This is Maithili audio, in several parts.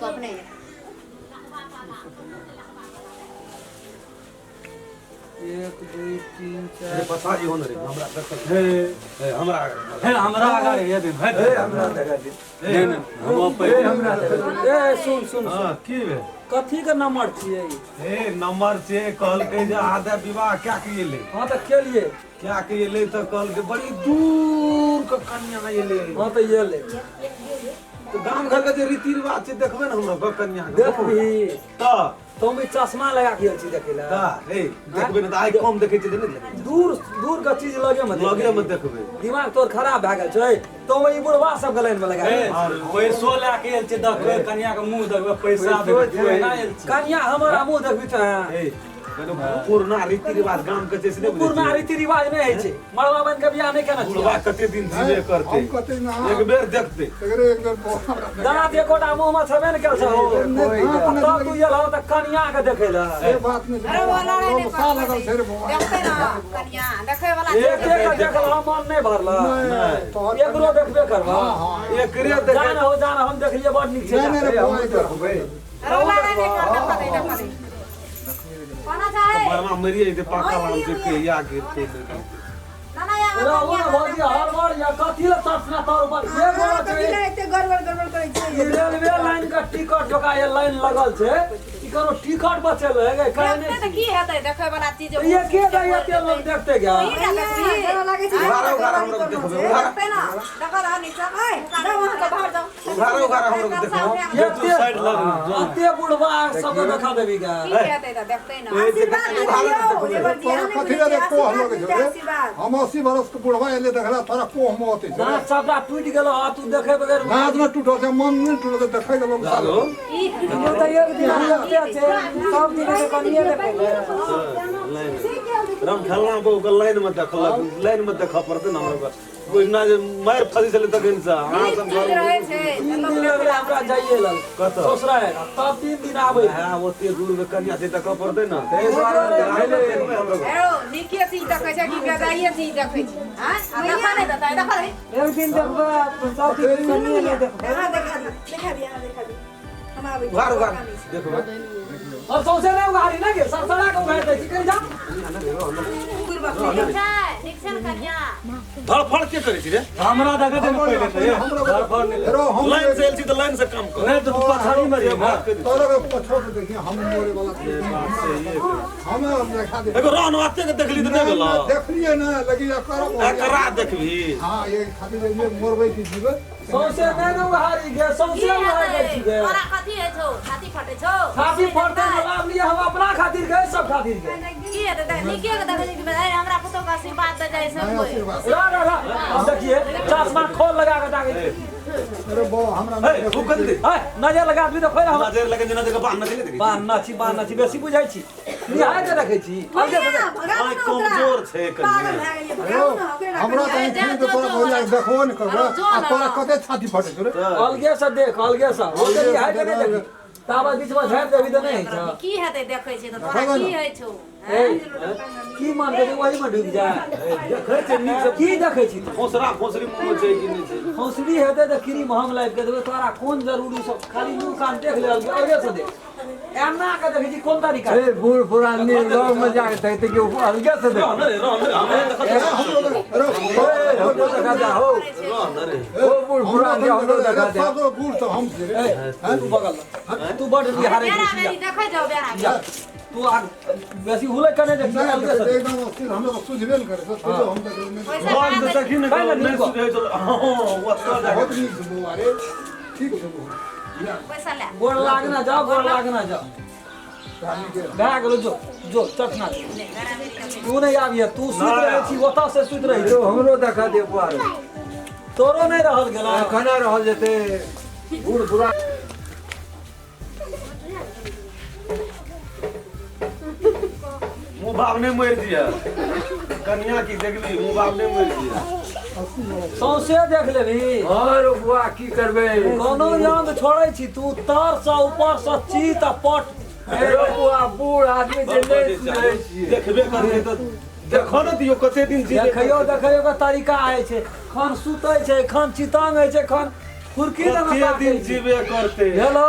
गप नहि यऽ। एक दुई तीन चार पछा जी होने रे हमरा देख हे हे हमरा हे हमरा आगा रे ये दिन हे हे हमरा देखा दे नहीं नहीं हम हे पहिले हमरा देखा दे ए सुन सुन हां की भेल कथी के नंबर छियै हे नंबर से कहलकै जे आधा विवाह क्या के एलै हाँ तऽ केलिए क्या के एलै तऽ कहलकै बड़ी दूर के कन्या एलै हाँ तऽ एलै तऽ गाम घर के जे रीति रिवाज छै देखबै ने हमरा के कन्या के देखबही तऽ तुम भी चश्मा लगा के छी देखै ला तऽ हे देखबै ने तऽ आइ कम देखै छै तऽ नहि देखबै दूर दूर के चीज लगे में लगे मे देखबै दिमाग तोर खराब भए गेल छै तो ई बुढ़वा सब के लाइन में लगा हे दे। पैसो लए के आयल छै देखबै कनिया के मुंह देखबै पैसा देखबै एना आयल छै कनिया हमर मुँह देखबी तऽ हे पुरना रीति रिवाज गाम के छै से नहि बुझै पुरना छियै? रीति रिवाज नहि होइ छै मड़वा बन के बियाह नहि केना बुढ़वा छियै कते दिन जीवे करते हम कते ना एक बेर देखते एकरे एक बेर बौआ हमरा देखा दाँत एकोटा मुँह में छेबे ने केल छौ नहि, दाँत नहि तब तू एलहो तऽ कनिया के देखै लए से बात नहि अरे वो लड़ाइ नहि सा लगल छै रे बौआ देखतै ना कनिया देखै वाला एक एक के देखल हम मन नहि भरल नहि, तोहर एकरो देखबे करबा हाँ हाँ एकरे देखे जान हो जान हम देखलिए बड़ नीक छै नहि नहि रे बौआ एक बेर देखबै अरे वो लड़ाइ नहि कर देखा दे देखा दे कोना चाहे बरमा मरिए जेतै पाकल आम छै कहिया गिरतै नहि गिरतै। ना ना या रहू ने भौजी हर बार या कथी लए चश्मा तोर ऊपर ये गोरा छै कथी लए एते गड़बड़ गड़बड़ करै ई छियै रेलवे लाइन के टिकट जका ये लाइन लगल छै ई कोनो टिकट बचल है गे काहे देखते नहि तऽ की हेतै देखै वाला चीज ये के दै एते लोग देखते गया तोही ना देखबी जेना लागै छै उघारा उघारा हमरा के देखबै उघारा देखतै ना देखल रह नीचा जाओ वहाँ के बाहर जाओ उघारा उघारा हमरा के देखबै एते साइड लग एते बुढ़वा सबके देखा देबी गे की हेतै तऽ देखतै ना ए जे आशीर्वाद उघारा दियौ, के देखबै जे बजिया तोरा नहि कथी बुझै लए रे छै, कोह आशीर्वाद लगै मिलतै, छौ रे आशीर्वाद। हम 80 बरस के बुढ़वा एले देखला तोरा कोह में अतै छै रे। दाँत सबटा टूटि गेलो आ तू देखे बगैर दाँत नहि टूटल छै मन नहि टूटल छै देखै के लोग हेलो ई तो तऽ एक दिन एते छै सब दिन के कनिए देखै ले राम खेलना बहु के लाइन में देखलक लाइन में देखऽ पड़तै ने हमरा के कोई ना जे मारि फसी छलै तखन से अहाँ नीक सब चीज घर रहै छै तीन दिन लगलै हमरा जाइए लग कतऽ? ससुराल तब तीन दिन आबै हँ ओते दूर में कन्या छै देखऽ पड़तै ने ताहि दुआरे देखबै हमरा के। एरो नीके चीज देखै छै कि बेजाइए चीज देखै छै आँय आ देखा नहि देतै देखा दही एक दिन देखबै सब दिन कनिए नहि देखबै अहाँ देखा दियौ, देखा दियौ, अहाँ देखा दियौ। हम आबै छी। उघार उघार देखबै और सौंसे नहि उघारी ने गे सरसरा के उघारि दै छी कहि जा बुढ़बा नीक छै नीक छै ने कनिया धड़फड़ के करै छी रे हमरा देखै दे ने पहिले तऽ हे, धड़फड़ नहि रो हम लाइन से आयल छी तऽ लाइन से काम कर नहि तऽ तू पछाड़ी में रही ना तोरा के पछो के देखिए हम मोरे वाला छी। हम देखा दे एगो रहन आते के देखली तऽ नहि भेल देखलिए ना लगी जा करब एकरा देखबी हां ये खातिर ये मोरबै की जीवे सौंसे नहि ने उघारी गे की सौंसे उघारि दै हेतै छी गे तोरा कथी होइ छौ छाती फटै छौ छाती फटतै ने लाभ लिए हम अपना खातिर गे सब खातिर गे की हेतै देख नीके के देखै छै कि भाई हमरा पुतोह के आशीर्वाद दे जाइ सब कोइ आशीर्वाद ला ला ला अब देखिए चश्मा खोल लगा के दागे अरे बो हमरा हे फूकल दे है नजर लगा आदमी तो खोल हम नजर लगे जेना देखऽ बाहर नजर देखै बान्हना छी बान्हना छी बेसी बुझाइ छी निहाय के रखै छी अलगे से भैया, भगा आँखि दो ना ओकरा। कमजोर छै पागल कनि भए गेलियै, भगाउ ना ओकरे राखै हमरा छै। तऽ आँखि तऽ तोरा भैया देखबो नहि करबै आ तोरा कते छाती फटै छौ रे अलगे से देख अलगे से ओते निहाय के नहि देखी ताबत बीच में झाड़ि देबी तऽ नहि होइ छौ की हेतै देखै छै तऽ तोरा की होइ छौ ए, की मान के वही में ढुकि जाए देखै छै नीक से की देखै छी तू फोसरा फोसरी मुँह में छै कि नहि छै हौसली हेतै तऽ क्रीम हम लाबि के देबै तोरा कोन जरूरी सब खाली मुँह कान देख ले अलगे अलगे से देख एना के देखै छी कोन तरीका ए बूढ़ पुरानी गाँव में जाके देखते कि वो अलगे से देख रह न रे रह न रे हमरा देखऽ दे। अरे ए, हमको देखा दे हो रह न रे ओ बूढ़ पुरानी हमको देखा दे सब बूढ़ तो हम छी रे ए, तू बगल रह। तू बड़ बिहारे बेरा बेरी देखै जाओ बेरा जा तू आ बेसी हुलै कने देख नहि अलगे से देख। एकदम अस्थिर हमरा तऽ सुझबे नहि करै छै सोचो हम तऽ नहि पैसा हम कहाँ तऽ दै देखी ने काहे ने नहि नीक सुझै छल हँ ओतऽ जाके बहुत नीक छै बौआ रे ठीक छै बौआ पैसा ले गोड़ लागना जाओ गोड़ लागना जाओ रानी के भए गेलो जो जो चटना ले बेरा बेरी देखै तू नहि आबिहे तू सुति रहै छी ओतऽ से सुति रहै छी तो हमरो देखा दे बुआ रे तोरो नहि रहल गेल खाना रहल जेते बूढ़ पुरान मुँह बाप नहि मरि दिया कन्या की देखली मुँह बाप नहि मरि दिया सौंसे देख लेबही और बुआ की करबै कोनो याद छोड़ै छी तू तर से ऊपर से चीत आ पट रो बुआ बूढ़ आदमी जे नहि सुनै छियै देखबे करतै तऽ देखो ने दियौ कते दिन जी देखैयो देखैयो के तरीका होइ छै खन सुतै छै खन चितंग होइ छै खन कुर्की दना कते ताकै दिन छी। जीबे करते हेलो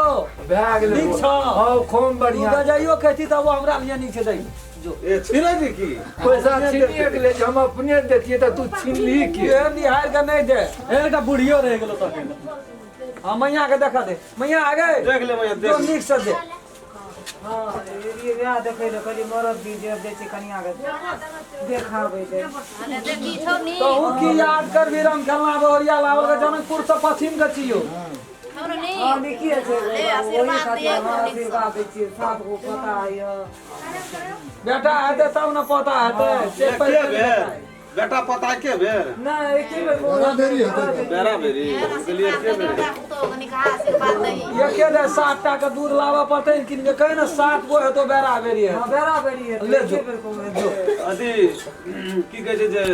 भए गेलै नीक छौ। हँ खूब तू बढ़िआँ गजाइयो कहती तब हमरा लिए नीक छै दही जो ए छिनै छी की पैसा छीनिए के ले हम अपने देतियै तऽ तू छीनली के ए निहार के नहीं दे एकटा बुढ़ियो रहि गेलो तखन हाँ मैया के देखा दे मैया आ गए देख ले मैया जो देख नीक से दे हँ एलियै वएह देखै लए कहलियै मरद भी जे जाइ छै कनिया के देखाबै लए देखी छौ नी तो हूँ की याद कर भी राम खेलना बहुरिया लावल के जनकपुर से पश्चिम के छियो हमरो नी हँ नीके छै ले ओही आशीर्वाद खातिर दिए हँ आशीर्वाद दै छियै सात गो पता यऽ बेटा हेतै तब ने पता हेतै से के पहिले भेल बेटा पता के भेल नहि एके बेर बड़ा देरी हेतै तऽ। बेरा बेरी हम कहलियै के बेरी आशीर्वाद दही एके दे सात टा के दूध लाबऽ पड़तै किन के कहे ने सात गो हेतो बेरा बेरी हँ हेतै बेरा बेरी हेतै ले जो। एके बेर कहबै अथी की कहै छै जे